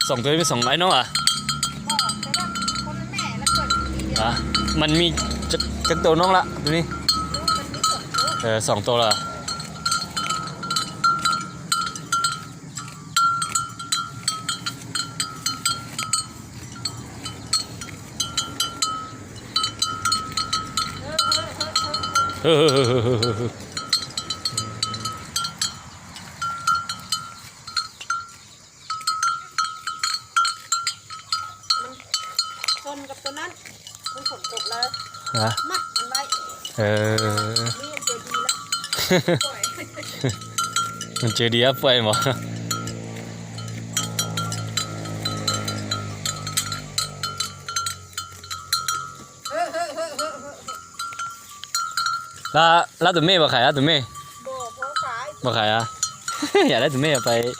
Xoom tus, xoom laib noob as? Mas me cov tau noob lawm tus ne. Xoom tau lawm. Tsev di ab puaj mog. Lab tus me, Pov Khais, lab tus me. Pov Khais a? Yam lab tus me pais.